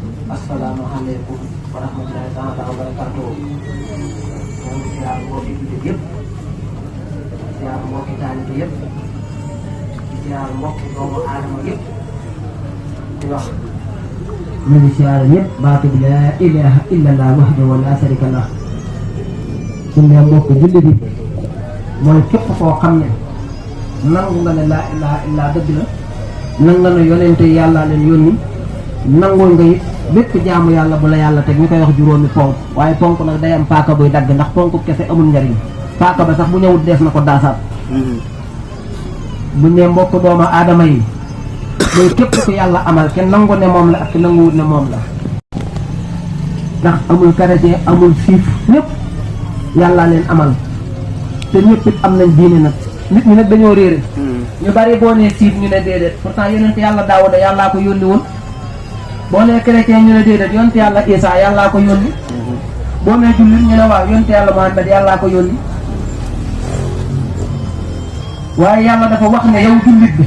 Assalamualaikum warahmatullahi wabarakatuh. Yang siap mbokki jullit yëpp, siap mbokki taalibe yëpp, siap mbokki doomu aadama yëpp di wax ñu ngi siyaare ñëpp baatu bi laa ilaaha illallah wahdahu laa sharika lah. suñu mbokk jullit yi mooy képp koo xam ne nangu nga ne laa ilaaha illallah dëgg la, nangu nga ne yonente yàlla leen yónni, nangul nga it bépp jaamu yàlla bu la yàlla teg ñu koy wax juróomi ponk. waaye ponk nag day am paaka buy dagg, ndax ponk kese amul njariñ. paaka ba sax bu ñëwut dees na ko daasaat. bu ne mbokk doomu aadama yi mooy képp ku yàlla amal kenn nangu ne moom la ak ki nanguwut ne moom la. ndax amul chrétien amul siif, ñëpp yàlla leen amal te ñëpp it am nañ diine nag. nit ñi nag dañoo réere. ñu bari boo nee siif ñu ne déedéet, pourtant yonent yàlla Daawuda yàllaa ko yónni woon. boo nee chrétien ñu ne déedéet, yonent yàlla Isa yàllaa ko yónni. boo nee jullit ñu ne waaw yonent yàlla Muhammad yàllaa ko yónni. waaye yàlla dafa wax ne yow jullit bi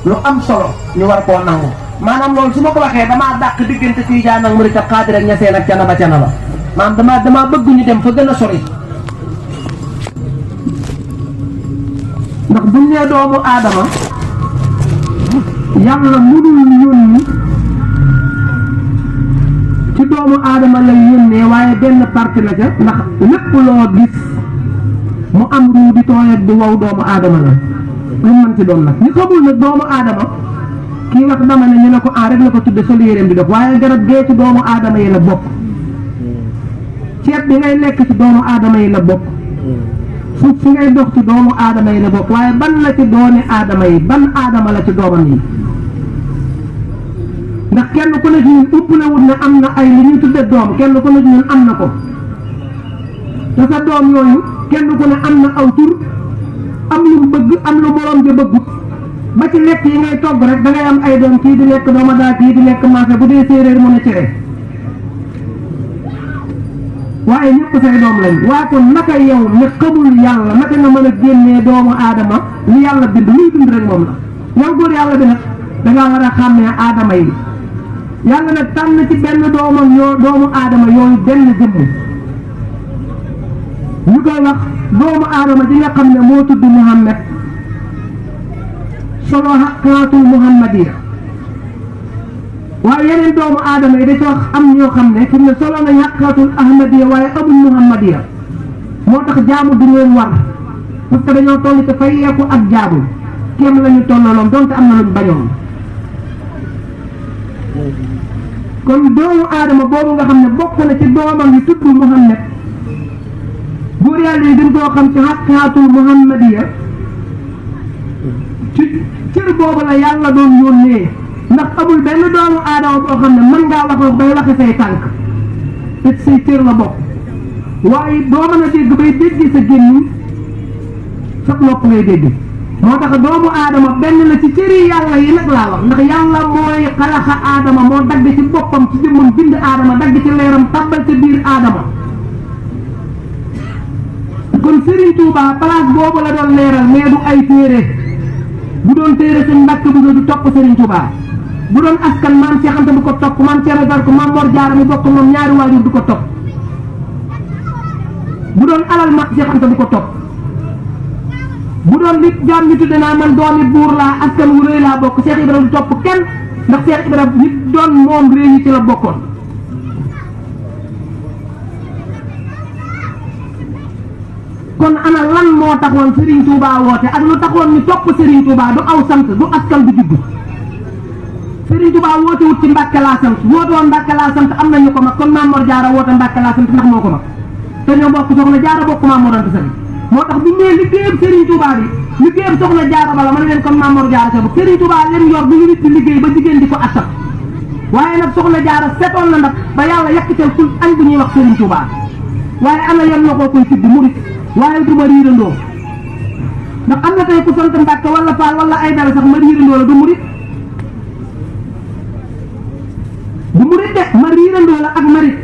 lu am solo ñu war koo nangu. maanaam loolu su ma ko waxee damaa dàq diggante Tijaan ak Murit ak Xaadir ak Ñaseen ak canaba. maanaam damaa bëgg ñu dem fa gën a sori. ndax buñ nee doomu aadama yàlla mënul yónni ci doomu aadama lay yónnee, waaye benn parti la ca. ndax lépp loo gis mu am ruu di tooy ak di wow doomu aadama la lu mën ci doon nag. ñu xamul nag doomu aadama kii wax dama ne ñu ne ko rek la ko tudde sol yéreem di dox, waaye garab gee ci doomu aadama yi la bokk. ceeb bi ngay lekk ci doomu aadama yi la bokk. suuf si ngay dox ci doomu aadama yi la bokk. waaye ban la ci dooni aadama yi, ban aadama la ci doomam yi. ndax kenn ku ne ci ñun umpalewut ne am na ay li ñuy tudde doom, kenn ku ne ci ñun am na ko. te sa doom yooyu kenn ku ne am na aw tur, am lu mu bëgg, am lu moroom ja bëggut. ba ci lekk yi ngay togg rek da ngay am ay doom, kii di lekk dooma daa, kii di lekk maafe, bu dee séeréer mën a cere. waaye ñëpp say doom lañ. waa kon naka yow ne xamul yàlla naka nga mën a génnee doomu aadama li yàlla bind luy bind rek moom la. yow góor yàlla bi nag dangaa war a xàmmee aadama yi. yàlla nag tànn ci benn doomu aadama yooyu benn jëmm ñu koy wax doomu aadama ji nga xam ne moo tudd Muhammad solo xaqaatul Muhammadiya. waaye yeneen doomu aadama yi da ci wax am ñoo xam ne fi mu ne solo nañ xaqaatul Ahmadiya waaye amul Muhammadiya. moo tax jaamu du leen war, parce que dañoo toll te fay yeeku ak jaamu kéem la ñu tollaloon donte am na luñ bañoon. kon doomu aadama boobu nga xam ne bokk na ci doomam yi tudd Muhammad, buur yàlla yi dañ koo xam ci xaqaatul Muhammadiya. ci cër boobu la yàlla doon yónnee, ndax amul benn doomu aadama boo xam ne mën ngaa wax bay waxi say tànk te say cër la bokk. waaye doo mën a dégg bay dégg sa gémmiñ, sa nopp ngay dégg. moo tax doomu aadama benn la ci cëri yàlla yi nag laa wax, ndax yàlla mooy xalaxa aadama, moo dagg ci boppam ci jëmmam bind aadama, dagg ci leeram tàbbal ci biir aadama. kon Serigne Touba place boobu la doon leeral, mais du ay téere. bu doon téere seen Mbàkke bu du topp Serigne Touba. bu doon askan maam Cheikh Anta du ko topp, maam Thierno Dar ko, maam Mor Jaara mi bokk moom ñaari waajur du ko topp. bu doon alal maam Cheikh Anta du ko topp. bu doon li jaam ñu tudde naa man doomi buur laa, askan wu rëy laa bokk, Cheikh Ibrahima du topp kenn, ndax Cheikh Ibrahima nit doon moom réew yi ci la bokkoon. kon ana lan moo taxoon Serigne Touba woote ak lu taxoon ñu topp Serigne Touba du aw sant, du askan du juddu. Serigne Touba woote wut ci Mbàkke laa sant, woote woon Mbàkke laa sant am nañu ko mag, kon Maam Mor Jaara woote Mbàkke laa sant ndax moo ko mag. te ñoo bokk soxna Jaara bokk Maam Mor Anta Sali. moo tax bu ñëwee liggéeyam Serigne Touba bi liggéeyam soxna Jaara bala ma ne leen kon Maam Mor Jaara sa bu Serigne Touba leen yor bu ñu nit di liggéey ba jigéen di ko attan. waaye nag soxna Jaara setoon na ndax ba yàlla yàqiteel ful añ bu ñuy wax Serigne Touba. waaye ana yan la koo koy tudd murit, waaye du ma riirandoo. ndax am na tey ku sant Mbàkke wala Faal wala ay dara sax ma riirandoo la du murit. du murit de ma riirandoo la ak marit.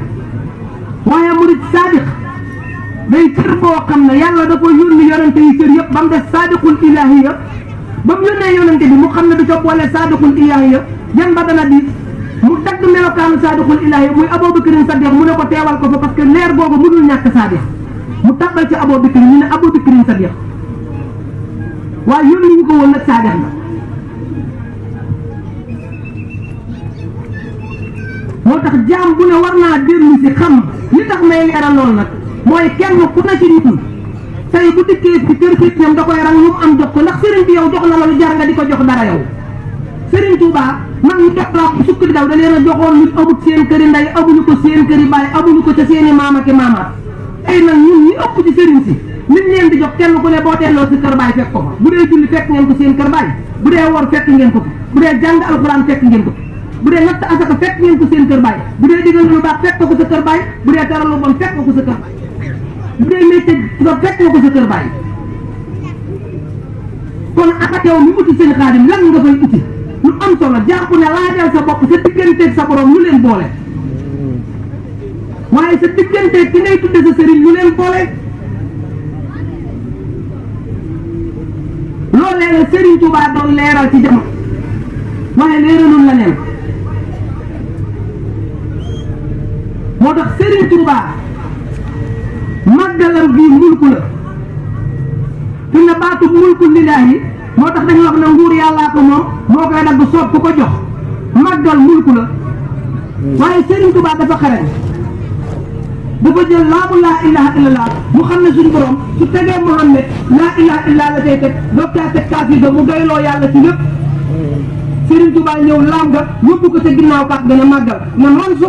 waaye murit saadix day cër boo xam ne yàlla dafa yónni yonent yonante yi cër yëpp ba mu des saadiqul ilaahiya ba mu yónnee yonante bi mu xam ne du ca boole saadiqul ilaahiya yan ba dana diis mu dagg melokaanu saadiqul ilaahiya muy Abubakrin Sadiq mu ne ko teewal ko fa parce que leer boobu mënul ñàkk Sadiq mu tabbal ci Abubakrin ñu ne Abubakrin Sadiq waaye yónni ñu ko woon nag Sadiq la moo tax jaam bu ne war naa dellu si xam li tax may leeral loolu nag mooy kenn ku ne ci nit tey bu dikkee ci kër si ñoom da koy rang lu mu am jox ko ndax sëriñ bi yow jox na la lu jar nga di ko jox dara yow sëriñ Touba man ñu def la sukk di daw da leen a joxoon nit amut seen këri ndey amuñu ko seen këri baay amuñu ko ca seeni maam ak i maamaat tey nag ñun ñi ëpp ci sëriñ si liñ leen di jox kenn ku ne boo teelloo si kër baay fekk ko fa bu dee julli fekk ngeen ko seen kër baay bu dee wor fekk ngeen ko bu dee jàng alxuraan fekk ngeen ko bu dee natt asaka fekk ngeen ko seen kër baay bu dee digal lu baax fekk ko sa kër baay bu dee teral lu bon fekk ko sa kër baay bu dee métier nga fekk ko sa kër baay kon ak yow mi uti seen xaadim lan nga fay uti lu am solo jàpp ne laajal sa bopp sa digganteeg sa borom lu leen boole waaye sa digganteeg ki ngay tudde sa sëriñ lu leen boole loolee la Sëriñ Tuubaa doon leeral ci jamono waaye leeralul la neen moo tax Sëriñ Tuubaa màggalam bii mulku la fi na baatu mulku lillaahi moo tax dañuy wax ne nguur yàllaa ko moom moo koy dagg soob ku ko jox màggal mulku la waaye Sëriñ Tuubaa dafa xarañ dafa jël laamu laa ilaha illallah mu xam ne suñu borom su tegee Muhammad laa ilaha illallah la tey teg doog caa teg kaafir ga mu doyloo yàlla ci lépp Sëriñ Tuubaa ñëw laam nga yóbbu ko ca ginnaaw pax gën a màggal ne man su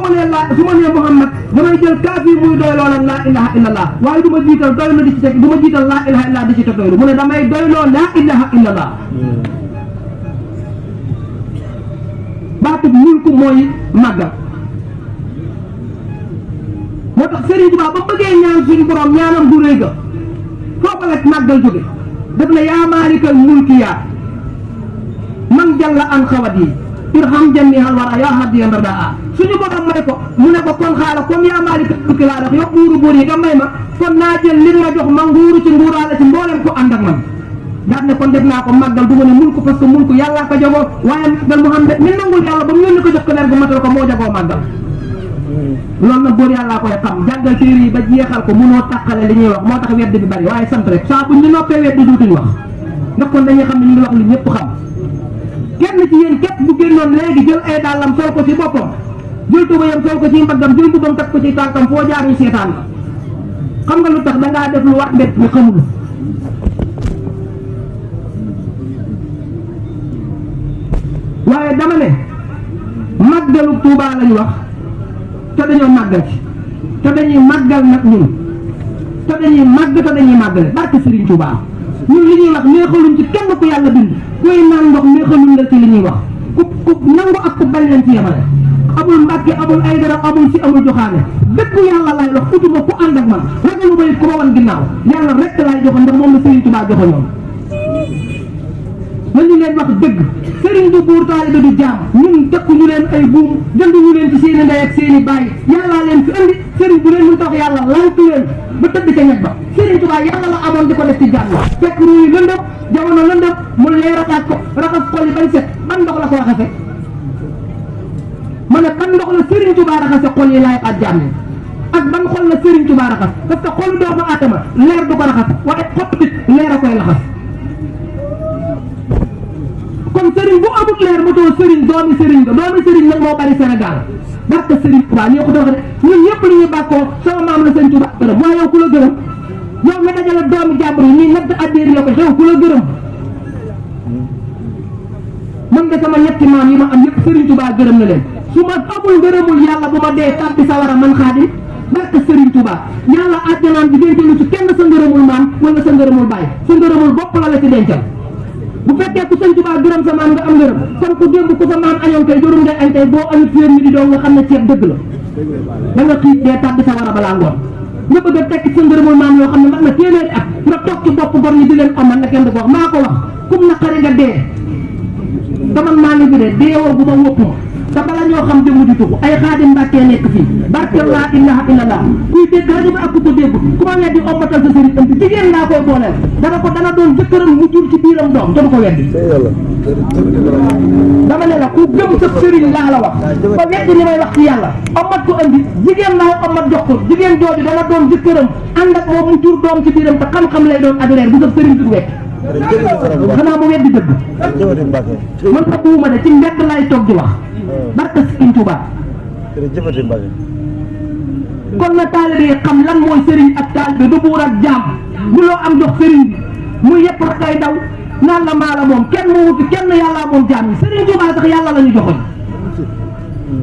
ma nee Muhammad damay jël kaafir muy doyloo la laa ilaha illallah waaye du ma jiital doylu di ci teg du ma jiital laa ilaha illallah di ci teg doylu mu ne damay doyloo laa ilaha illallah baatub mulku mooy màggal moo tax Sëriñ Tuubaa ba bëggee ñaan suñu borom ñaanam bu rëy ga foofu la màggal jóge def na yaa maalikal mulki yaa man jalla an xawat yi irham jamihal wara yaa hadiyan radaa suñu borom may ko mu ne ko kon xaala comme yaa maalikal mulki laa def yokk nguuru buur yi nga may ma kon naa jël li nga jox ma nguuru ci nguuraale ci mboolem ko ànd ak man daal ne kon def naa ko màggal du ma ne mulku parce que mulku yàllaa ko jagoo waaye màggal Muhammad mi nangul yàlla ba mu yónni ko jox ko leer gu matal ko moo jagoo màggal loolu nag góor yàllaa koy xam jàngal téere yi ba jeexal ko mënoo tàqale li ñuy wax moo tax weddi bi bari waaye sant rek saa bu ñu noppee weddi duutuñ wax ndax kon dañuy xam ne ñu ngi wax li ñëpp xam kenn ci yéen képp bu génnoon léegi jël ay dàllam sol ko ci boppam jël tubayam sol ko ci mbaggam jël mbubam teg ko ci tànkam foo jaar ñu seetaan la xam nga lu tax dangaa def lu wax mbett ñu xamul waaye dama ne màggalu Tuubaa lañ wax te dañoo màggal ci te dañuy màggal nag ñun te dañuy màgg te dañuy màggale barke Sëriñ Tuubaa ñun li ñuy wax neexaluñ ci kenn ku yàlla bind koy naan ndox neexaluñ la ci li ñuy wax ku nangu ak ku bañ leen ci yemale amul Mbàkke amul ay dara amul si amul joxaane dëgg yàlla lay wax utuma ku ànd ak man ragalu bay ku ma wan ginnaaw yàlla rek laay joxoon ndax moom la Sëriñ Tuubaa joxoon ñoom nañu leen wax dëgg sëriñ du buur taalibe du jaam ñun tekku ñu leen ay buum jënduñu leen ci seeni ndey ak seeni baay yàllaa leen fi andi sëriñ bu leen mën tax yàlla lantu leen ba tëdd ca ñeg ba Sëriñ Tuubaa yàlla la amoon di ko def ci jaam fekk ruuy lëndëm jamono lëndëm mu leerataat ko raxas xol yi bañ set ban ndox la ko raxase ma ne ban ndox la Sëriñ Tuubaa raxase xol yi laay at jaam ak ban xol la Sëriñ Tuubaa raxas parce que xolu doomu aadama leer du ko raxas waaye xol nit leer a koy raxas kon sëriñ bu amut leer bu too sëriñ doomi sëriñ nag moo bari Sénégal barke Sëriñ Tuubaa ñoo ko doon wax de ñun ñëpp li ñuy bàkkoo sama maam la Sëriñ Tuubaa gërëm waaye yow ku la gërëm yow nga dajale doomi jàmbur yi ñuy natt addiir la ko xew ku la gërëm man nga sama ñetti maam yi ma am yëpp Sëriñ Tuubaa gërëm na leen su ma amul ngërëmul yàlla bu ma dee tàbbi sawara man Xaadim barke Sëriñ Tuubaa yàlla àjjanaan bi dencalu ci kenn sa ngërëmul maam wala sa ngërëmul baay sa ngërëmul bopp la ci dencal bu fekkee ku Sëriñ Tuubaa gërëm sa maam nga am ngërëm kon ku démb ku sa maam añoon tey jorul ngay añ tey boo amit féer mi di doon nga xam ne ceeb dëgg la da nga xiit dee tàbbi sa war a balaa ngoon nga bëgg a tekki sa ngërëmul maam yoo xam ne mat na téeméeri at nga toog ci bopp gor ñi di leen amal na kenn du ko wax maa ko wax kum naqari nga dee daman maa ngi fi de deewoo bu ma wópp ma te bala ñoo xam jëmm di tuxu ay Xaadim Mbàkke nekk fii barke laa ilaha illallah kuy dégg rajo bi ak ku ko dégg ku ma weddi ombatal sa sëriñ ëmb jigéen laa koy booleel dana doon jëkkëram mu jur ci biiram doom te du ko weddi dama ne la ku gëm sa sëriñ laa la wax ba weddi li may wax ci yàlla ombat ko andi jigéen laay ombat jox ko jigéen jooju dana doon jëkkëram ànd ak moom mu jur doom ci biiram te xam-xam lay doon ak leer bu sa sëriñ du wekk xanaa mu weddi dëgg man sa buuma de ci mbedd laay toog di wax barka Sëriñ Tuubaa kon na taalibe yi xam lan mooy sëriñ ak taalibe du buur ak jaam bu loo am jox sëriñ bi muy yëpp rek ay daw naan la maa la moom kenn mu wuti kenn yàllaa moom jaam yi Sëriñ Tuubaa sax yàlla la ñu joxoñ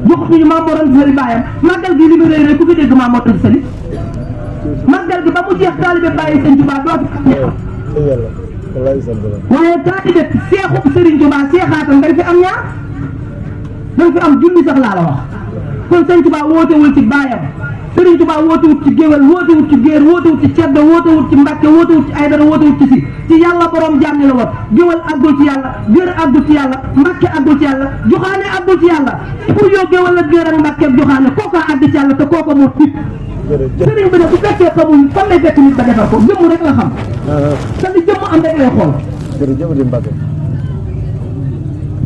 joxuñu Maam Mor Anta Sali baayam màggal gi li mu rëy rëy ku fi dégg Maam Mor Anta Sali màggal gi ba mu jeex taalibe bàyyi Sëriñ Tuubaa doo fi waaye taalibe seexub Sëriñ Tuubaa seexaatam dañ fi am ñaar dañ fi am junni sax laa la wax kon Sëriñ Tuubaa wootewul ci baayam Sëriñ Tuubaa wootewut ci géwél wootewut ci géer wootewut ci ceddo wootewut ci mbàkke wootewut ci aydara wootewut ci yàlla borom jaam ni la wat géwél àggul ci yàlla géer àggul ci yàlla mbàkke àggul ci yàlla joxaane àggul ci yàlla pour yow géwél ak géer ak mbàkke ak joxaane kooka àgg ci yàlla te kooka moo nit sëriñ bi ne bu fekkee xamul fan lay fekk nit ba defar ko jëmm rek la xam te li jëmm am rek lay xool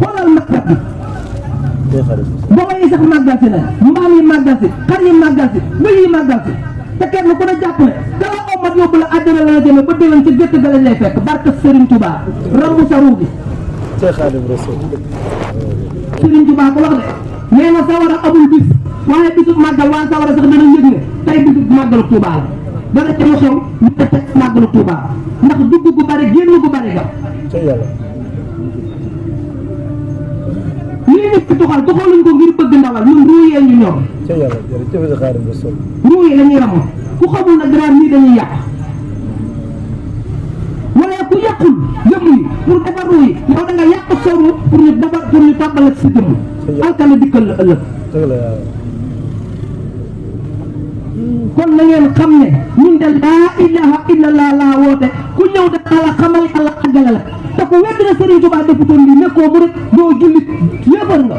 xoolal makkat bi booba yi sax màggal si na mbaam yi màggal si xar yi màggal si bëy yi màggal si te kenn ku ne jàpp ne dala omat yóbbu la àddina la demee ba déwén ci gétt ga lañ lay fekk barke Sëriñ Tuubaa rambu sa ruugi Sëriñ Tuubaa ko wax de nee na sawara amul bis waaye bisub màggal waa sawara sax dana yëg ne tey bisub màggalu Tuubaa la dana ca lu xew ñu te teg màggalu Tuubaa ndax dugg gu bari génn gu bari ga lii nit ki tuxal tuxaluñ ko ngir bëgg ndawal ñun ruuyee ñu ñor ruuyee la ñuy ramoon ku xamul nag dara nii dañuy yàq waaye ku yàqul jëmm yi pour defar ruuyi yow da nga yàq sa ruu pour ñu defar pour ñu tàbbal ak si jëmm alkane dikkal la ëllëg kon na ngeen xam ne ñun de laa ilaha illallah laa woote ku ñëw danaa la xamal yàlla àggale la te ku wedd na Sëriñ Tuubaa defutoon lii nekkoo mu rek doo jullit yéefar nga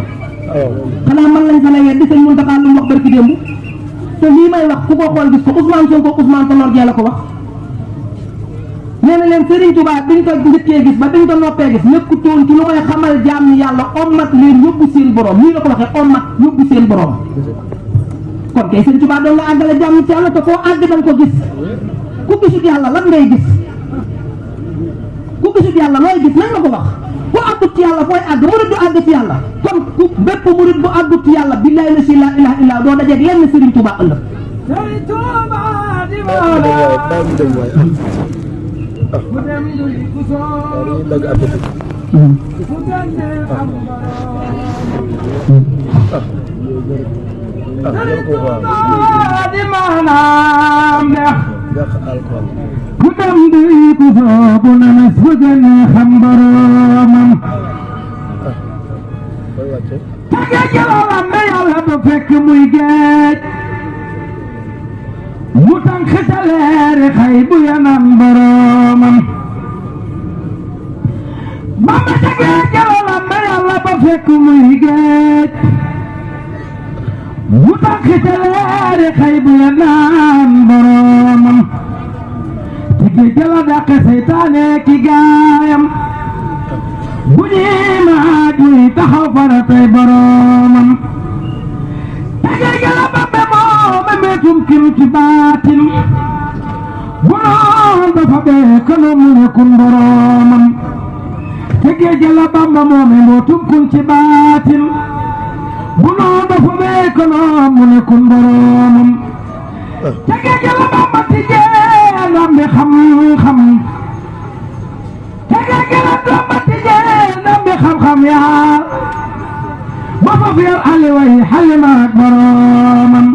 xanaa man lañ fa la weddi sëñ Muntaxa lu mu wax barki démb te lii may wax ku ko xool gis ko Ousmane Sonko Ousmane Tanor Dieng la ko wax nee na leen Sëriñ Tuubaa biñ ko njëkkee gis ba biñ ko noppee gis nekkutoon ci lu koy xamal jaam ni yàlla ommat leen yóbbu seen borom nii la ko waxee ommat yóbbu seen borom kon kay Sëriñ Tuubaa doon la àggale jaam ci yàlla te koo àgg dañ ko gis ku gisut yàlla lan ngay gis ku gisut yàlla looy gis nañ la ko wax ku àggut ci yàlla fooy àgg murit du àgg ci yàlla kon ku bépp murit bu àggut ci yàlla billahi la si la ilaha illa doo dajeeg lenn Sëriñ Tuubaa ëllëg Sëriñ Tuubaa di maanaam ku dem di ku soobu na nas bu gën a xam boromam te géej la me yàlla ba fekk muy géej mu tànk ca leeri xay bu yanam boromam Bamba te géej la me yàlla ba fekk muy géej mu tànk ca leeri xay bu yanam boromam géej la dàq seytaane ki gaayam bu ñuy maaj muy taxaw faratay boromam te géej la Bamba moo metum kim ci baatin bu noon dafa bee kono mu nekkun boromam te géej la Bamba moo metum kun ci baatin bu noon dafa bee kono mu nekkun boromam te géej la Bamba ti ndambi xam-xam te géej la Bamba ti ndambi xam-xam yaa ba fa fi yar ali way xalima ak boromam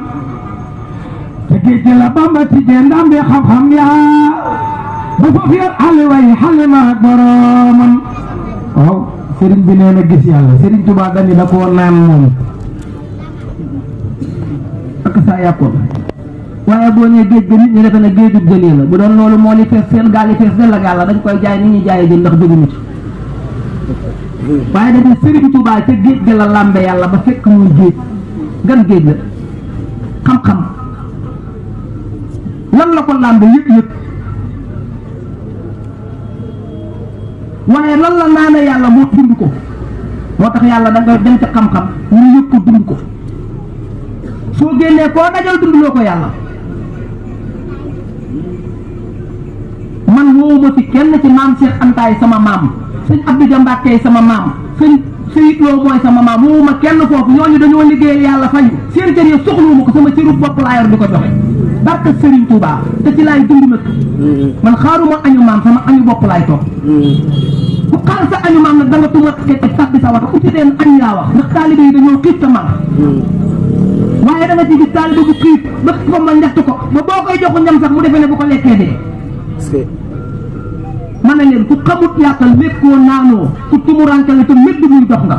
te géej la Bamba ti ndambi xam-xam yaa ba fa fi yar ali way xalima ak boromam waaw sëriñ bi nee na gis yàlla Sëriñ Tuubaa dañu da koo naan moom ak saa yàppoon waaye boo ñëwee géej ga nit ñi defe ne géejub jëlee la bu doon loolu moo li fees seen gaal yi fees del la gaal la dañ koy jaay ni ñuy jaayee jën ndax jóguñu ci waaye dañuy Sëriñ Tuubaa ca géej ga la làmbe yàlla ba fekk muy géej gan géej la xam-xam lan la ko làmbe yëpp waaye lan la naana yàlla moo dund ko moo tax yàlla da nga dem ca xam-xam ñu yëg ko dund ko soo génnee koo dajal dundloo ko yàlla man woowuma fi kenn ci maam Cheikh Antaay sama maam sëñ Abdou Dia Mbàkke sama maam sëñ Seyid Lo mooy sama maam woowuma kenn foofu ñooñu dañoo liggéeyal yàlla fañ seen cër yi soxluwuma ko sama cëru bopp laa yor di ko joxe barke Serigne Touba te ci laay dund nag man xaaruma añu maam sama añu bopp laay toog ku xaar sa añu maam nag da nga tuma kete sax di sa wata uti leen añ laa wax ndax taalibe yi dañoo xiif sa man waaye da nga ci gis taalibe bu xiif ba ko ma njaxtu ko ba boo koy joxu ñam sax mu defee ne bu ko lekkee dee man na leen ku xamut yàqal lekkoo naanoo ku tumurankale te médd muy dox nga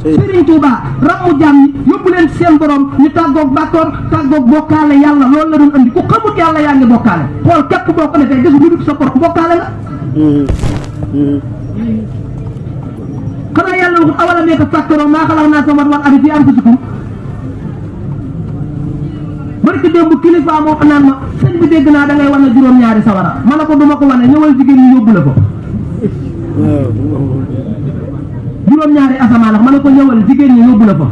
Serigne Touba rammu jàmm yóbbu leen seen borom ñu tàggoog bàkkoor tàggoog bokkaale yàlla loolu la doon andi ku xamut yàlla yaa ngi bokkaale xool képp boo ko defee gis lu dul sa bopp bokkaale nga xanaa yàlla waxut awalam yeka fàkkaroo maa xalax naa sama wal ardi fi anfusikum barki démb kilifa moo ko naan ma sëñ bi dégg naa da ngay wane juróom-ñaari sawara ma ne ko duma ko wane ñëwal jigéen ñi yóbbu la ko juróom-ñaari asamaan la ma ne ko ñëwal jigéen ñi yóbbu la fa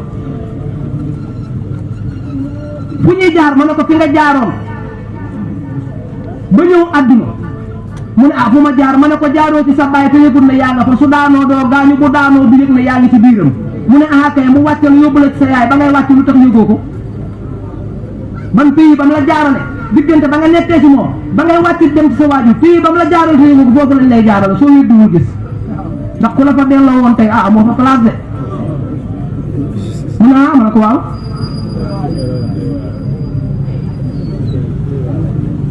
fu ñuy jaar ma ne ko fi nga jaaroon ba ñëw àdduna mu ne fu ma jaar ma ne ko jaaroo ci sa baay te yëgul ne yaa nga fa su daanoo doo gaañu bu daanoo du yëg ne yaa ngi ci biiram mu ne kay mu wàccal yóbbu la ci sa yaay ba ngay wàcc lu tax yëgoo ko ban fii ba mu la jaarale diggante ba nga nekkee ci moom ba ngay wàcc dem ci sa waajur fii ba mu la jaarale te yëgoo ko foofu lañ lay jaarale soo yëddu mu gis ndax ku la fa delloo woon tey moo fa place de mu ne ma ne ko waaw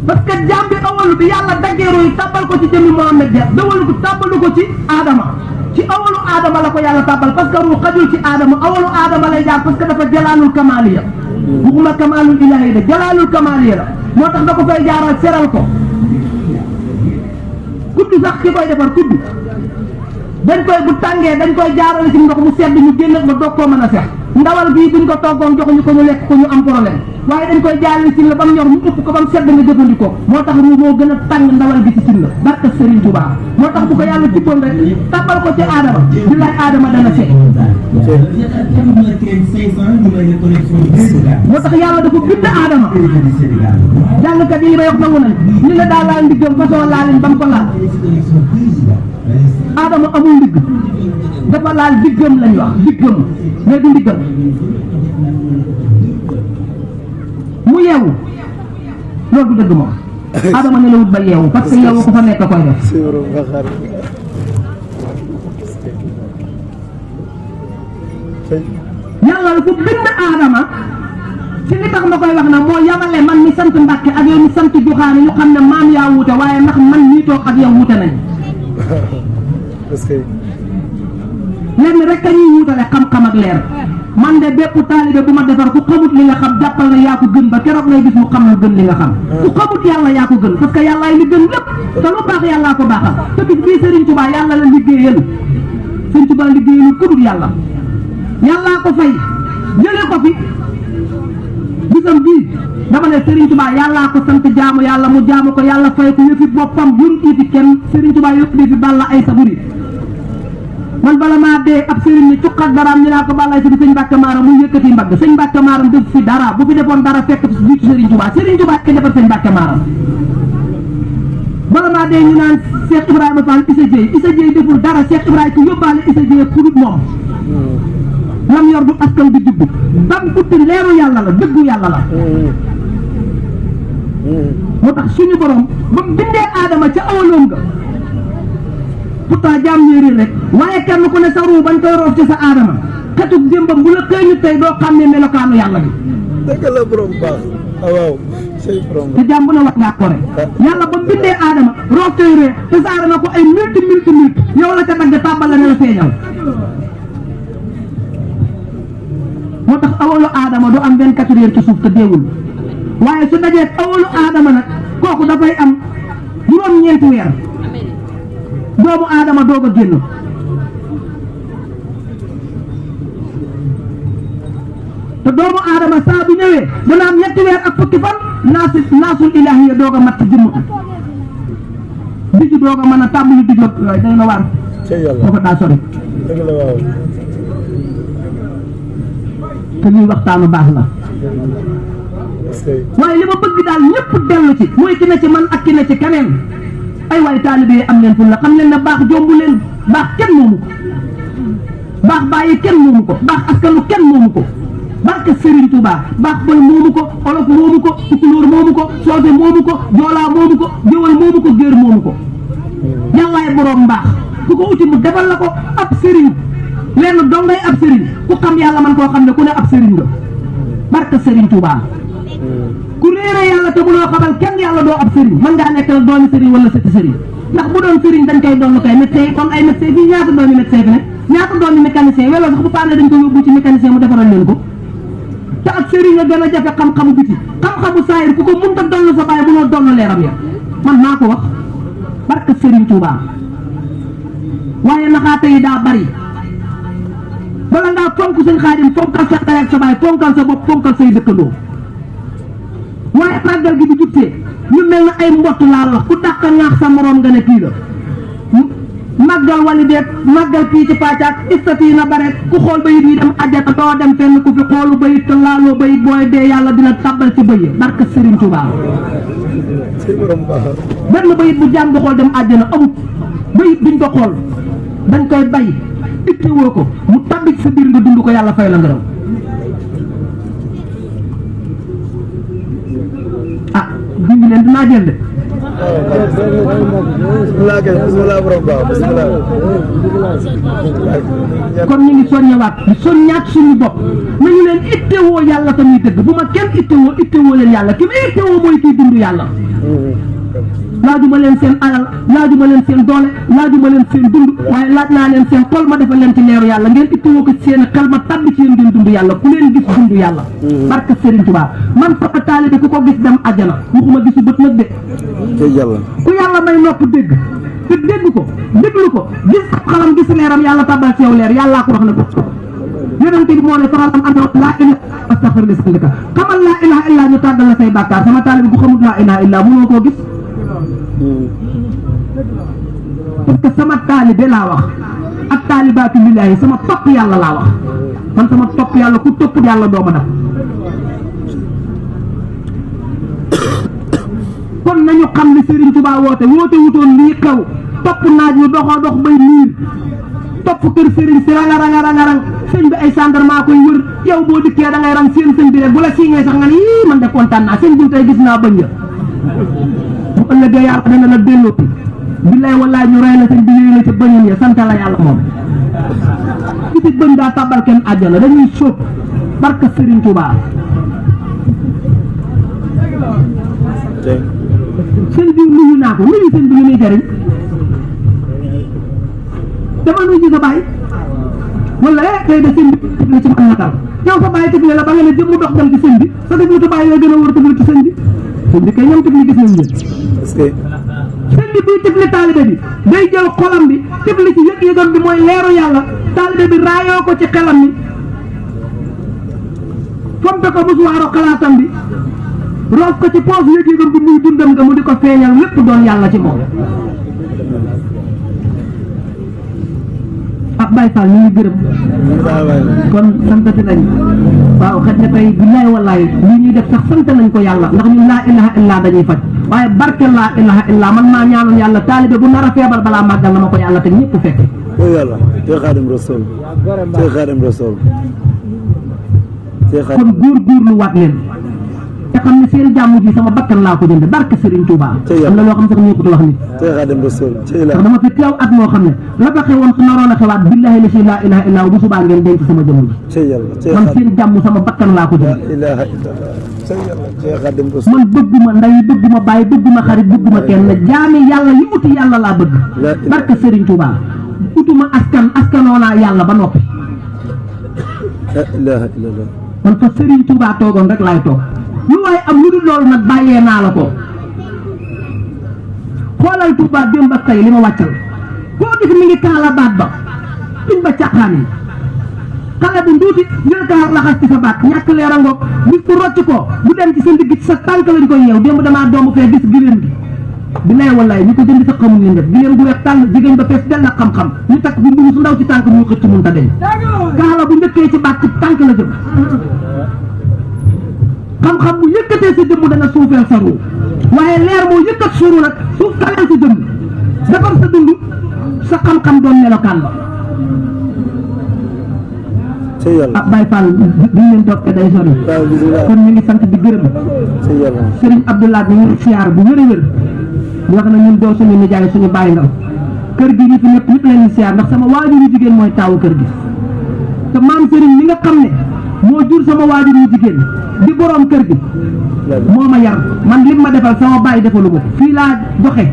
parce que jaam bi awalu bi yàlla daggeeru yi tàbbal ko ci jëmmi Muhammad ja dawalu ko tàbbalu ko ci aadama ci awalu aadama la ko yàlla tàbbal parce que ruu xajul ci aadama awalu aadama lay jaar parce que dafa jalaalul kamaaliya waxuma kamaalul ilaahi de jalaalul kamaaliya la moo tax da ko fay jaaral seral ko kudd sax ki koy defar kudd dañ koy bu tàngee dañ koy jaarale ci ndox mu sedd ñu génn ba doog koo mën a sex ndawal bii buñ ko toggoon joxuñu ko ñu lekk ko ñu am problème waaye dañ koy jaarale ci la ba mu ñor ñu ëpp ko ba mu sedd nga jëfandikoo moo tax ru moo gën a tàng ndawal bi ci cin la barke Serigne Touba moo tax bu ko yàlla jubboon rek tàbbal ko ci aadama billaay aadama dana seet moo tax yàlla dafa bind aadama jàngkat yi may wax nangu nañ ñu ne daa laal ndiggam façon laalin ba mu ko laal aadama amul ndigg dafa laal diggam lañ wax diggam mais du ndiggam mu yeewu loolu du dëgg moom aadama ne la wut ba yeewu parce que yeewu ko fa nekk koy def yàlla la fu bind aadama ci li tax ma koy wax nag moo yamale man mi sant Mbàkke ak yow mi sant Joxaane ñu xam ne maam yaa wuute waaye ndax man ñii toog ak yow wuute nañ lenn rek a ñuy wutale xam-xam ak leer man de bépp taalibe bu ma defar ku xamut li nga xam jàppal na yaa ko gën ba keroog ngay gis mu xam lu gën li nga xam ku xamut yàlla yaa ko gën parce que yàllaay li gën lépp te lu baax yàllaa ko baaxal te bis bii Serigne Touba yàlla la liggéeyal Serigne Touba liggéeyalul ku dul yàlla yàllaa ko fay jëlee ko fi bisam bii dama ne Serigne Touba yàllaa ko sant jaamu yàlla mu jaamu ko yàlla fay ko yëfi boppam yurut yi fi kenn Serigne Touba yëpp di fi balla ay sa buri man bala maa dee ab sëriñ ni cuqat daraam ñu naa ko bàllaay si di sëñ Mbàkke Maaram mu yëkkati mbagg sëñ Mbàkke Maaram def fi dara bu fi defoon dara fekk fi jiitu Serigne Touba ki defar sëñ Mbàkke Maaram bala maa dee ñu naan Cheikh Ibrahima Fall Issa Dieye deful dara Cheikh Ibrahima ku yóbbaale Issa Dieye pour moom lam yor du askan bi jubbu bam kutti leeru yàlla la dëggu yàlla la moo tax suñu borom ba bindee aadama ca awaloom nga pourtant jaam ñéeri rek waaye kenn ku ne sa ruu bañ koy roof ci sa aadama xetug démbam bu la xëy ñu tey doo xam ne melokaanu yàlla bi dëgg la borom baax waaw say borom te jaam bu ne wax ngaa ko rek yàlla ba bindee aadama roof koy ree te saara na ko ay multi yow la ca dagg tàbbal la ne la feeñal moo tax awalu aadama du am 24 heures ci suuf te deewul waaye su dajee awalu aadama nag kooku dafay am juróom-ñeenti weer doomu aadama doog a génn te doomu aadama saa bu ñëwee dana am ñetti weer ak fukki fan naasul ilaahi doog a mat ci jëmm bi ci doog a mën a tàmbali di jot yooyu day na waar foofu daa sori te ñuy waxtaanu baax la waaye li ma bëgg daal ñëpp dellu ci mooy ki ne ci man ak ki ne ci keneen ay waaye taalibe yi am leen ful la xam leen ne baax jombu leen baax kenn moomu ko baax bàyyi kenn moomu ko baax askanu kenn moomu ko barke Serigne Touba baax boy moomu ko olof moomu ko tukulóor moomu ko soose moomu ko joolaa moomu ko géwal moomu ko géer moomu ko yàllaay boroom mbaax ku ko uti mu defal la ko ab Serigne lenn dongay ab Serigne ku xam yàlla man koo xam ne ku ne ab Serigne nga barke Serigne Touba ku réere yàlla te mënoo xamal kenn yàlla doo ab Serigne mën ngaa nekkal doomi Serigne wala sëti Serigne ndax bu doon Serigne dañ koy doon koy médecin yi kon ay médecin fii ñaata doomi médecin fi ne ñaata doomi mécanicien wala sax bu paane dañ ko yóbbu ci mécanicien mu defaral leen ko te ak Serigne nga gën a jafe xam-xamu biti xam-xamu saayir ku ko mënta doon sa baay bu noo doon leeram ya man maa ko wax barke Serigne Touba waaye naxaate yi daa bari bala ngaa fonk sëñ Xaadim fonkal sa ndey ak sa baay fonkal sa bopp fonkal say dëkkandoo waaye màggal gi bu jubtee ñu mel na ay mbott laal la ku dàq ñaax sa moroom nga ne kii la màggal wali deet màggal kii ci pàccaat istati na bareet ku xool bayit yi dem àjjana doo dem fenn ku fi xoolu bayit te laaloo bayit booy dee yàlla dina tàbbal ci bëy barke Serigne Touba benn bayit bu jàng xool dem àjjana amut bayit duñ ko xool dañ koy bay ittewoo ko mu tabbi sa biir nga dund ko yàlla fay la ngërëm ah dund leen dinaa jël de kon ñu ngi soññewaat di soññaat suñu bopp nañu leen ittewoo yàlla tamit dëgg bu ma kenn ittewoo leen yàlla ki ma ittewoo mooy kii dund yàlla laajuma leen seen alal laajuma leen seen doole laajuma leen seen dund waaye laaj naa leen seen xol ma defal leen ci leeru yàlla ngeen ittewoo ko ci seen xel ma tabbi ci yéen ngeen dund yàlla ku leen gis dund yàlla barke Serigne Touba man sama taalibe ku ko gis dem àjjana waxuma gisu bët nag de ku yàlla may nopp dégg te dégg ko déglu ko gis xalam gis leeram yàlla tabbal ci yow leer yàllaa ko wax na ko yonente bi moo ne faralam am laa ilaha astaghfir li sandika xamal laa ilaha illa ñu tàggal la say bàkkaar sama taalibe bu xamul laa ilaha illa mënoo koo gis parce que sama taalibe laa wax ak taalibaatu lillaahi sama topp yàlla laa wax man sama topp yàlla ku topp yàlla dooma def kon nañu xam ni Serigne Touba woote wutoon lii xew topp naaj wi doxoo dox bay niir topp kër Serigne si rang sëñ bi ay gendarme koy wër yow boo dikkee da ngay rang seen sëñ bi rek bu la signee sax nga ni man de kontaan naa sëñ bi tey gis naa bañ ya bu ëllëgee yàlla dana la dellooti billaay wallaay ñu rey la sëñ bi yéene ca bëñam ya sant la yàlla moom ci ci bëñ daa tàbbal kenn àjjana dañuy sóob barka Serigne Touba sëñ bi nuyu naa ko nuyu sëñ bi lu muy jariñ dama nuyu sa baay wala tey de sëñ bi tëgli ci man natal yow sa baay tëgli la ba nga ne jëm mu dox dem ci sëñ bi sa dëglu ta baay yooyu gën a war a tëgli ci sëñ bi kay ñoom tëgli gis nañ leen sëñ bi buy tëgli taalibe bi day jël xolam bi tëgli ci yëg-yëgam bi mooy leeru yàlla taalibe bi raayoo ko ci xelam mi fomte ko musuwaaro xalaatam bi roof ko ci poos yëg-yëgam bi muy dundam nga mu di ko feeñal lépp doon yàlla ci moom ak Baye Fall ñu ngi gërëm kon santati nañ waaw xëy na tey billaay wallaay lii ñuy def sax sant nañ ko yàlla ndax ñun laa ilaha illa dañuy faj waaye barke laa ilaha illa man maa ñaanoon yàlla taalibe bu nar a feebar balaa màggal na ma ko yàlla te ñëpp fekk yàlla te Xaadim Rasul kon góorgóorlu waat leen te xam ne seen jàmm ji sama bakkan laa ko jënd barke Serigne Touba am na loo xam sax ñu ko wax nit ndax dama fi teew at moo xam ne la ko xewoon su naroon a xewaat billahi la si laa ilaha illa bu subaa ngeen denc sama jëmm ji man seen jàmm sama bakkan laa ko jënd man bëgguma ndey bëgguma bàyyi bëgguma xarit bëgguma kenn jaami yàlla yi uti yàlla laa bëgg barke Serigne Touba utuma askanoo naa yàlla ba noppi man fa Serigne Touba toogoon rek laay toog lu waaye am lu dul loolu nag bàyyee naa la ko xoolal Touba démb ak tey li ma wàccal koo gis mi ngi kaala baat ba duñ ba càqaan yi xale bu nduuti jël kaar laxas ci sa baat ñàkk leer a ngoog bis bu rocc ko bu dem ci sa ndigg ci sa tànk lañ koy yeew démb damaa doomu fee gis giléem gi bilaay wallaay ñu ko jënd sa xamul ni def giléem gu weex tàll jigéen ba fees dell ak xam-xam ñu takk bi mbubu su ndaw ci tànk ñu xëcc mun ta deñ kaala bu njëkkee ci baat ci tànk la jëm xam-xam bu yëkkatee sa jëmm dana suufeel sa ruu waaye leer moo yëkkat suuru nag suuf kaleel sa jëmm defar sa dund sa xam-xam doon melokaan ba ci yàlla Baye Fall bi leen toog te day sori kon ñu ngi sant di gërëm ci yàlla Serigne Abdoulaye bi ñu siyaar bu wér a wér di wax na ñun doo suñu nijaay suñu bàyyi nga kër gi ñu fi ñëpp leen di siyaar ndax sama waajur yu jigéen mooy taawu kër gi te maam Serigne mi nga xam ne moo jur sama waajur yu jigéen di borom kër gi moo ma yar man lim ma defal sama bàyyi defalu ma ko fii laa joxe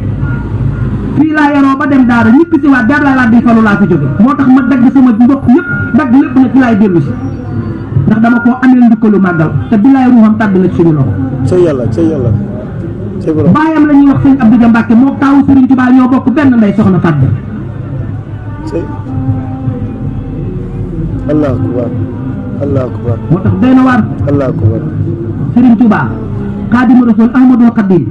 fii laa yaroo ba dem daara ñëpp si waat dara laa di falu laa fi jóge moo tax ma dagg sama mbokk yëpp dagg lépp na ci laay dellu si ndax dama koo ameel ndukkalu màggal te bi laay ruuxam tàbbi na ci suñu loxo ci yàlla ci yàlla ci borom baayam la ñuy wax sëñ Abdou Dia Mbacke moo taawu Serigne Touba ñoo bokk benn ndey soxna Fatou ci Allah akbar Allah akbar moo tax doy na waar Allah akbar Serigne Touba Xaadimu Rasuul Ahmadul Xaadim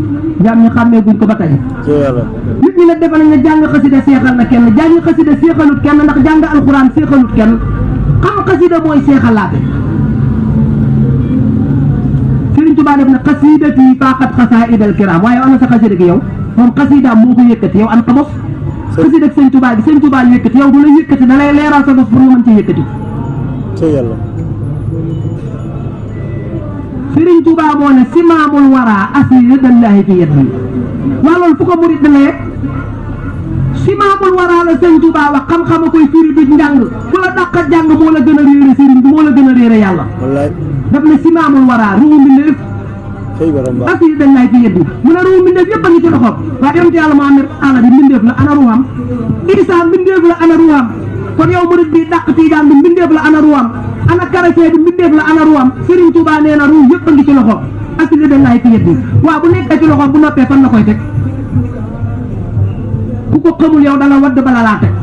jaam ñi xàmmee guñ ko ba tey ci yàlla nit ñi nag defe nañ ne jàng xasida seexal na kenn jàng xasida seexalut kenn ndax jàng alxuraan seexalut kenn xam xasida mooy seexalaate Serigne Touba def na xasidati faqat xasaidal kiram waaye am na sa xasida gi yow moom xasidaam moo ko yëkkati yow an ka bos xasida ak sëñ Touba gi sëñ Touba yëkkati yow du la yëkkati da lay leeral sa bos pour nga mën ci yëkkati ci yàlla Serigne Touba moo ne simaamul wara asiradallahi fi yadi waa loolu fu ko murit da lee simaamul wara la sëñ Touba wax xam-xama koy firi bi njàng ku la dàqa jàng moo la gën a réere sëriñ bi moo la gën a réere yàlla wallaay daf ne simaamul wara ruu mbindeef ci borom ba asiradallahi fi yadi mu ne ruu mbindeef yëpp a ngi ci loxoom waaye yonent yàlla Muhammad ala bi mbindeef la ana ruuxam Isa mbindeef la ana ruuxam kon yow murit bi dàq tiijaan bi mbindeef la ana ruuxam ana karacee bi mbindeef la ana ruuxam Serigne Touba nee na ruu yëpp a ngi ci loxo asile dañ laay fi waaw bu nekkee ci loxo bu noppee fan la koy teg ku ko xamul yow dala wadd bala laa teg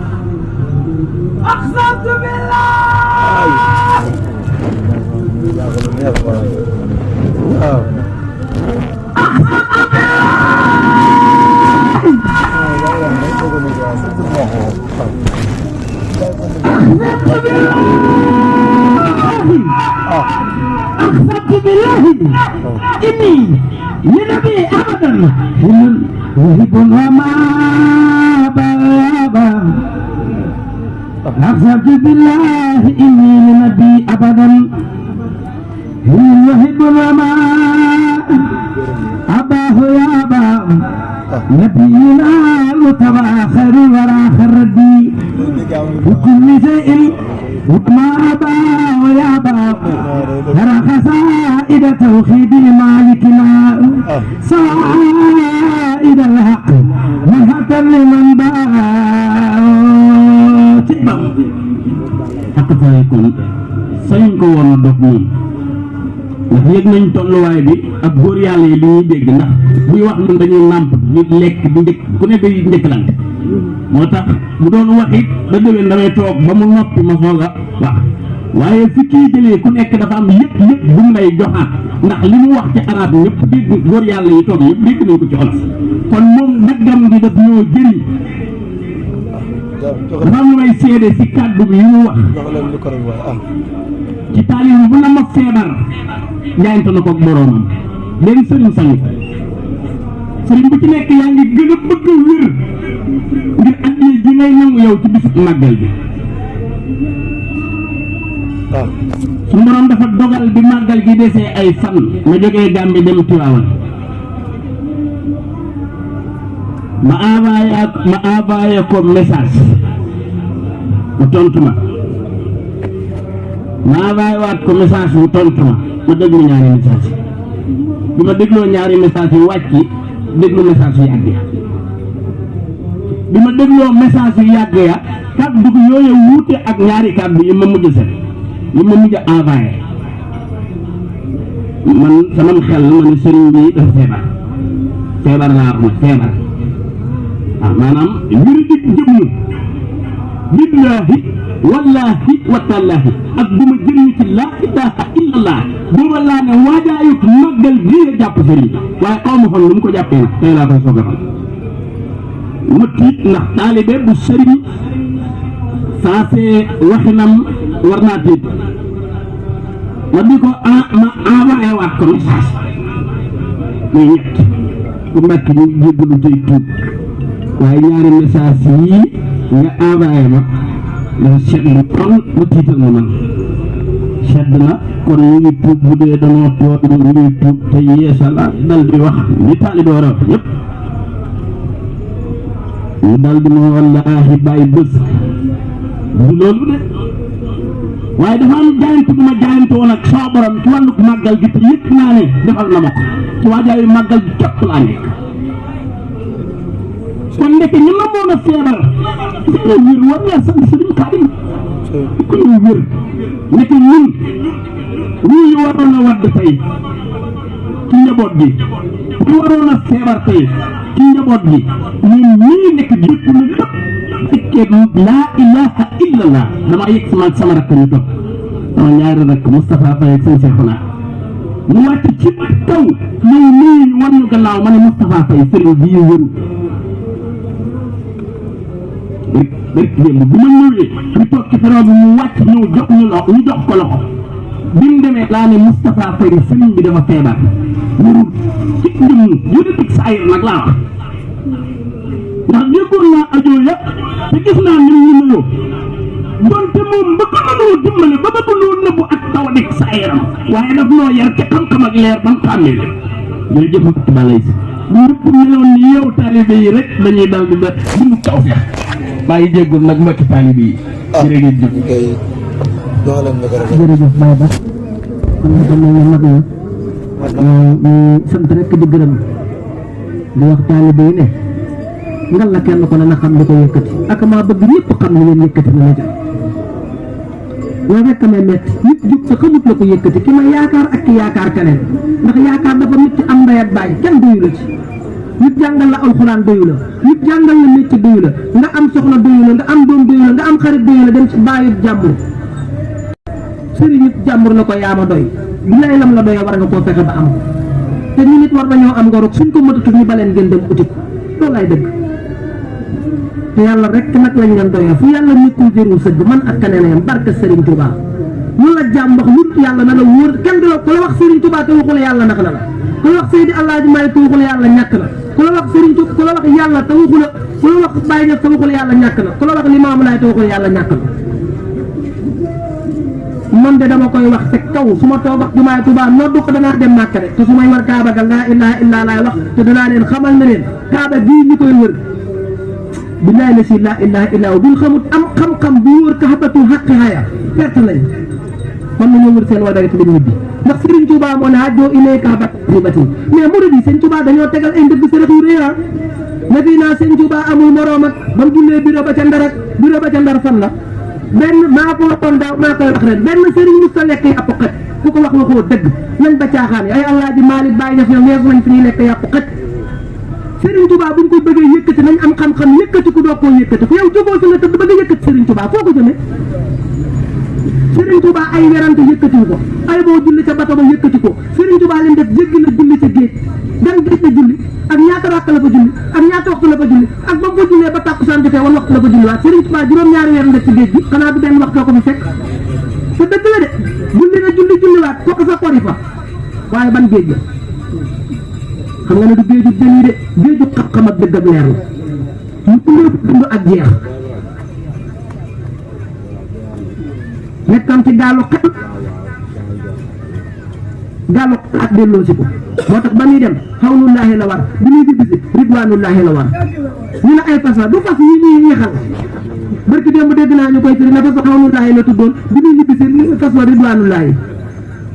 aqsamtu billah waaw أخذت بالله إني لنبي أبدا ومن وهب وما بابا أخذت بالله إني لنبي أبدا ومن وهب وما أباه يا أبا نبينا متواخر وراخر الدي وكل شيء وما أبا ويا أبا ترى خسائد توحيد مالكنا سائد الحق مهتا لمن باع ak fayakun sañ ko woon a dog moom ndax yëg nañ tolluwaay bi ak góor yàlla yi li ñuy dégg ndax buy wax ñun dañuy nàmp di lekk di njëkk ku ne day njëkkalante moo tax bu doon wax it ba déwén damay toog ba mu noppi ma soog a wax waaye fi kii jëlee ku nekk dafa am yëpp bu mu lay joxaat ndax li mu wax ci arab ñëpp dégg góor yàlla yi toog yëpp dégg nañ ko ci olof kon moom daggam gi daf ñoo jëriñ dafa am lu may seede si kàddu bi yi mu wax ci taalibu bu la ma feebar njaayante na ko ak boroomam léegi sëriñ sang sëriñ bu ci nekk yaa ngi gën a bëgg a wér ngir addiya ji ngay nangu yow ci bisu màggal bi suñu borom dafa dogal bi màggal gi desee ay fan ma jógee Gàmbi dem Tiwaawan ma envoyé ko message mu tontu ma envoyé waat ko message mu tontu ma déglu ñaari message bi ma dégloo ñaari message yi wàcc déglu message yu yàgg ya bi ma dégloo message yu yàgg ya kàddu yooyu wuute ak ñaari kàddu yi ma mujj set yi ma mujj envoyé man sama xel ma ne sëriñ bi dafa feebar laa wax feebar maanaam mbiri di jëmm billaahi wallahi wa tallaahi ak bu ma jëriñu ci laa ilaha illallah booba laa ne waajaayu màggal bii la jàpp sëriñ waaye xaw ma fan lu mu ko jàppee nag tey laa koy soog a xam ma tiit ndax taalibe bu sëriñ saa see waxinam war naa tiit ma di ko ma envoyé waat ko message muy ñett bu mbàkk ñu jéggalu tey tuub waaye ñaari message yii nga envoyé ma dafa seetlu kon ma tiital ma man sedd na kon ñu ngi tuub bu dee danoo toog ñu ngi tuub te yeesalaat dal di wax li taalibe war a wax yëpp ñu dal di ma wallaahi bàyyi bés du loolu de waaye dafa am jaayante bu ma jaayante woon ak sama borom ci wàllu màggal gi te yëg naa ne defal na ma ko ci waajaayu màggal gi képp laa nekk kon nekk ñu la moon a feebar ko wér war nga sant Sëriñ Xaadim ko ñu wér nekk ñun ñu waroon a wadd tey ci njaboot gi ñu waroon a feebar tey ci njaboot gi ñun ñii nekk jëpp na lépp fekkee laa ilaha illallah dama yegg sama rakk ñu toog sama ñaari rakk Moustapha Faye ak sëñ Seexuna mu wàcc ci kaw ñëw nii wan ñu gannaaw ma ne Moustapha Faye sëriñ bii wëru rek démb bu ma ñëwee ñu toog ci feroon bi mu wàcc ñëw jox ñu jox ko loxo bi mu demee laa ne Moustapha Faye sëriñ bi dafa feebar wërul ci njëm yëdatig saayir nag laa wax ndax déggoon naa ajo yëpp te gis naa ni ñu nuyoo donte moom bëgg na noo dimbale ba bëgg noo nëbbu ak taw a nekk sa yaram waaye daf noo yar ci xam-xam ak leer ba mu xàmmee leen ñooy jëfandikoo ci balay si ñëpp meloon ni yow taalibe yi rek dañuy dal di dund taw feex maa ngi jéggul nag mbokki taalibe yi jërëjëf jërëjëf Baye Bass kon nga xam ne mag na ñu sant rek di gërëm di wax taalibe yi ne ngal la kenn ko na xam li ko yëkkati ak maa bëgg ñëpp xam li leen yëkkati na la jël loolu rek may metti nit jug sa xamut la ko yëkkati ki ma yaakaar ak ki yaakaar keneen ndax yaakaar dafa métti am ndey ak bàyyi kenn doyu la ci nit jàngal la alxuraan doyu la nit jàngal la métti doyu la nga am soxna doyu la nga am doom doyu la nga am xarit doyu la dem ci bàyyi jàmbur sëriñ nit jàmbur la ko yaama doy bi lay lam la doyee war nga koo fexe ba am te ñu nit war nañoo am ngorog suñ ko mëtatut ñu baleen ngeen dem uti ko loolu lay dëgg te yàlla rek nag lañ leen doyee fu yàlla nekkul jërul sëgg man ak keneen yam barke Serigne Touba lu la jàmm wax lu yàlla na la wóor kenn du la ku la wax Serigne Touba te waxul yàlla nax na la ku la wax Seydi Alaaji Maalik te waxul yàlla ñàkk na ku la wax Serigne Touba ku la wax yàlla te waxul ku la wax Baye Niass te waxul yàlla ñàkk na ku la wax Limaamu Laay te waxul yàlla ñàkk na man de dama koy wax te kaw su ma toog wax jumaay Touba noddu ko danaa dem Màkka de te su may war Kaaba ga laa ilaaha illaa laay wax te danaa leen xamal ne leen Kaaba gii ñi koy wër billahi la si laa ilaha illa buñ xamut am xam-xam bu wóor kaxabatu xaqi xaya perte lañ mën nañoo wër seen wadare te dañu ñibbi ndax Serigne Touba moo ne hajjoo ilay kaxabat ribatin mais murid yi Serigne Touba dañoo tegal ay ndëgg sërëx yu rëy na fii naa Serigne Touba amul moroom ak ba mu jullee bureau ba ca Ndar ak bureau ba ca Ndar fan la benn maa ko waxoon daaw maa koy wax ren benn Serigne mus ta lekk yàpp xëj ku ko wax waxoo dëgg nañ ba caaxaan yi ay Alaaji Maalik Baay Ñas ñoom weesu nañ fi ñuy lekk yàpp xëj Serigne Touba buñ ko bëggee yëkkati nañ am xam-xam yëkkati ku doo koo yëkkati ku yow jógoo si nga tëdd bëgg a yëkkati Serigne Touba foo ko jëmee Serigne Touba ay werante yëkkatiwu ko ay boo julli ca bato ba yëkkati ko Serigne Touba leen def jéggi na julli ca géej dem géej na julli ak ñaata rakk la fa julli ak ñaata waxtu la fa julli ak ba mu fa jullee ba tàkkusaan jotee wan waxtu la fa julli waat Serigne Touba juróom-ñaari weer def ci géej gi xanaa du benn waxtoo ko fi fekk te dëgg la de julli na julliwaat kooku sa kori fa waaye ban géej la xam nga ne du géeju jën yi de géeju xam-xam ak dëgg ak leer la ñu lépp dund ak jeex nekkam ci gaalu xel ak delloo si ko moo tax ba muy dem xawlullaahi la war bi muy dibbisi ridwaanullaahi la war ñu ne ay fas la du fas yi ñuy ñeexal barki démb dégg naa ñu koy firi ne fas la xawlullaahi la tuddoon bi muy dibbisi fas la ridwaanullaahi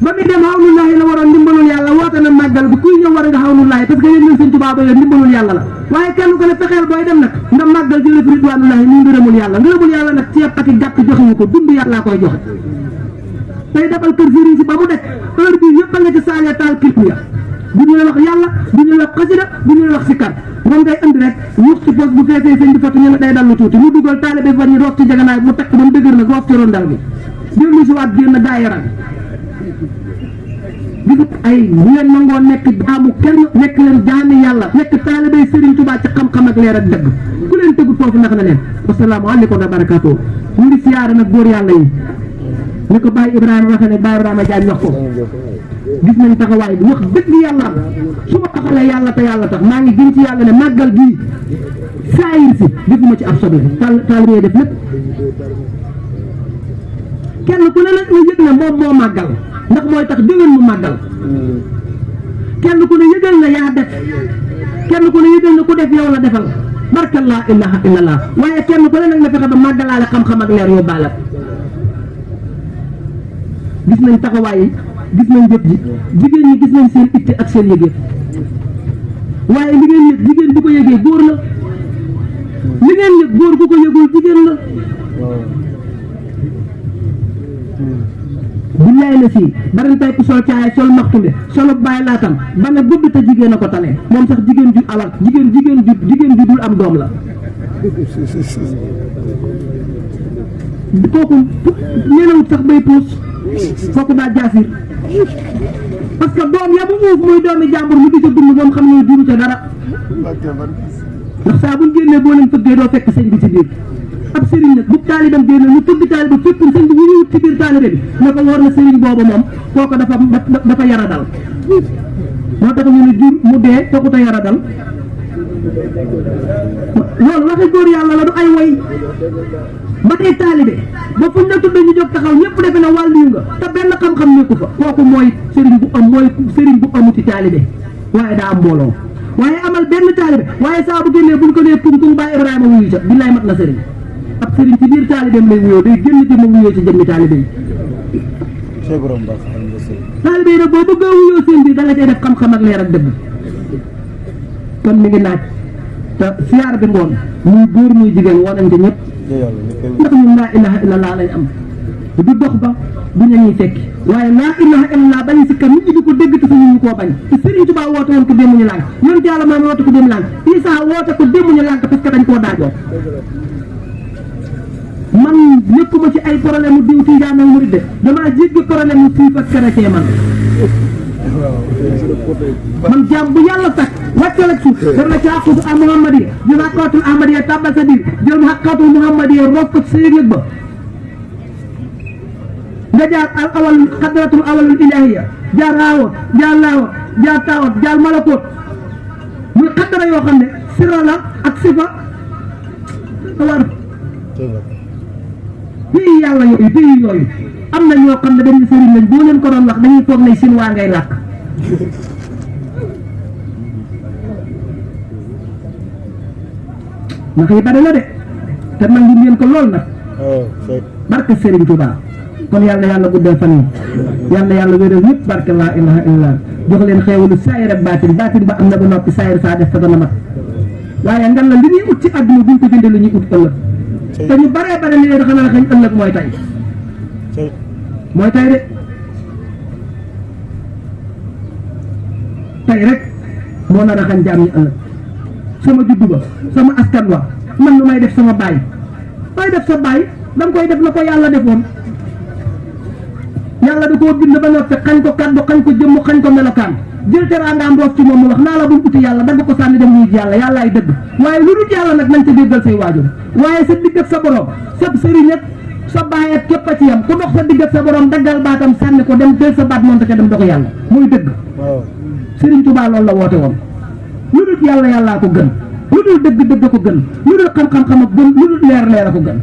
ba muy dem xawlullaahi la waroon ndimbalul yàlla woote na màggal bi kuy ñëw war nga xawlullaahi parce que yéen ñun Sëñ Tuubaa ba yor ndimbalul yàlla la waaye kenn ko ne fexeel booy dem nag nga màggal jële fi ridwaanullaahi muy ngërëmul yàlla nag ceeb ak gàtt joxewu ko dund yàllaa koy joxe tey defal kër sëriñ si ba mu def heure bii yëpp a nga ci saalee taal clip ya bu ñu la wax yàlla bu ñu la wax xasida bu ñu la wax sikar moom ngay andi rek wux si poos bu feesee sëñ bi fatu ñu ne day dallu tuuti mu dugal taalibe ba ñu roof ci jaganaay mu takk ba mu dëgër nag roof ci rondal bi dellu si waat génn daayira gisut ay bu leen nangoo nekk jaamu kenn nekk leen jaami yàlla nekk taalibey Serigne Touba ci xam-xam ak leer ak dëgg ku leen tëggut foofu nax na leen wasalaamaaleykum wa barakaatu ñu ngi siyaare nag góor yàlla yi ni ko Baye Ibrahima waxee ne Baye Ibrahima Diagne wax ko gis nañ taxawaay bi wax dëgg yàlla su ma taxalee yàlla te yàlla tax maa ngi gën ci yàlla ne màggal gii saayir si defuma ci ab soble taalibe def lépp kenn ku ne nag ñu yëg ne moom moo màggal ndax mooy tax déwén mu màggal kenn ku ne yëgal na yaa def kenn ku ne yëgal na ku def yow la defal barka laa ilaha illallah waaye kenn ku ne nag na fexe ba màggalaale xam-xam ak leer yóbbaale gis nañ taxawaay yi gis nañ jëf ji jigéen ñi gis nañ seen itte ak seen yëg-yëg waaye li ngeen yëg jigéen bu ko yëgee góor la li ngeen yëg góor bu ko yëgul jigéen la billaay na si bari na tey ku sol caay sol maxtumbe solo bàyyi laatam ba nga gudd te jigéen a ko tane moom sax jigéen ju alal jigéen ju dul am doom la kooku ñenewut sax bay puus kooku daa jaasir parce que doom ya bu uuf muy doomi jàmbur mu di ca dund moom xam ne juru ca dara ndax saa buñ génnee boo leen fëggee doo fekk sëñ bi ci biir ab sëriñ nag bu taalibam génne ñu fëgg taaliba fekk sëñ bi ñu wut ci biir taalibe bi ne ko war na sëriñ boobu moom kooku dafa yara dal moo tax ñu ne jur mu dee kooku te yara dal loolu waxi góor yàlla la du ay woy ba tey taalibe ba fuñ la tudd ñu jóg taxaw ñëpp defe na wàllu nga te benn xam-xam nekku fa kooku mooy sëriñ bu amuti taalibe waaye daa am mbooloo waaye amal benn taalibe waaye saa bu génnee buñ ko nee tung Baay Ibrahima wuyu ca billaay mat na sëriñ ab sëriñ ci biir taalibeem lay wuyoo day génn ci mu wuyoo ci jëmmi taalibe yi taalibe yi nag boo bëggee wuyoo seen bi da nga cay def xam-xam ak leer ak dëgg kon mi ngi naaj te siyaar bi ngoon muy góor muy jigéen woo nañ ko ñëpp ndax ñun laa ilaha illallah lañ am du dox ba du ñu ñuy fekki waaye laa ilaha illallah bañ si kam nit ñi di ko dégg te suñu ñu koo bañ te Sëriñ Tuubaa woote woon ko démb ñu lànk yonent Yàlla maam woote ko démb lànk Isaa woote ko démb ñu lànk parce que dañ koo daajoo man nekkuma ci ay problème mu diw tijaan ak murid de damaa jéggi problème mu siif ak chrétien man jaam bu yàlla tax wàccal ak suuf def na ci xaqatu al muhammadiya jël xaqatul ahmadiya tàbbal sa biir jël xaqatul muhammadiya roof ko sa yëg-yëg ba nga jaar al awal xadratul awalul ilahiya jaar aawot jaar laawot jaar taawot jaar malakoot muy xaddara yoo xam ne sirra la ak sifa war pays yàlla yooyu pays yooyu am na ñoo xam ne dañu sëriñ lañ boo leen ko doon wax dañuy foog ne chinois ngay làkk ndax yi bari la de te nangu ngeen ko lool nag barke Serigne Touba kon yàlla na yàlla guddal fan yi yàlla na yàlla wéral ñëpp barke laa ilaha illallah jox leen xeewalu saayir ak baatin ba am na ba noppi saayir saa def te dana mat waaye ngan la li ñuy ut ci àdduna buñ ko jëndee lu ñuy ut ëllëg te ñu baree bare ni leen xanaa xëy ëllëg mooy tay de tay rek moo nar a xañ jaam ñi ëllëg sama juddu ba sama askan wa man lu may def sama baay may def sa baay danga koy def na ko yàlla defoon yàlla da koo bind ba noppi xañ ko kàddu xañ ko jëmm xañ ko melokaan jël teraangaam roof ci moom mu wax naa la buñ uti yàlla dagg ko sànni dem wuy yàlla yàllaay dëgg waaye lu dul yàlla nag nañ ca déggal say waajur waaye sa digg ak sa borom sa sëriñ ak sa baay ak képp a ci yam ku dox sa digg ak sa borom daggal baatam sànni ko dem jël sa baat moom ca dem dox yàlla muy dëgg Sëriñ Tuubaa loolu la woote woon lu dul yàlla yàllaa ko gën lu dul dëgg ko gën lu dul xam-xam ak gën lu dul leer a ko gën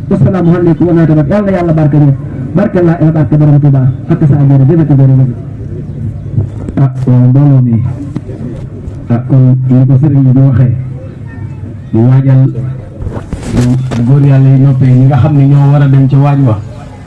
wasalaamu aleykum wa rahmatulah yàlla na yàlla barke ñëpp barke laa ila barke borom Tuubaa ak sa jërë jërëjëf mbooloo mi kon ni ko sëriñ bi waxee ñu waajal bu góor yàlla yi noppee ñi nga xam ne ñoo war a dem ca waañ wa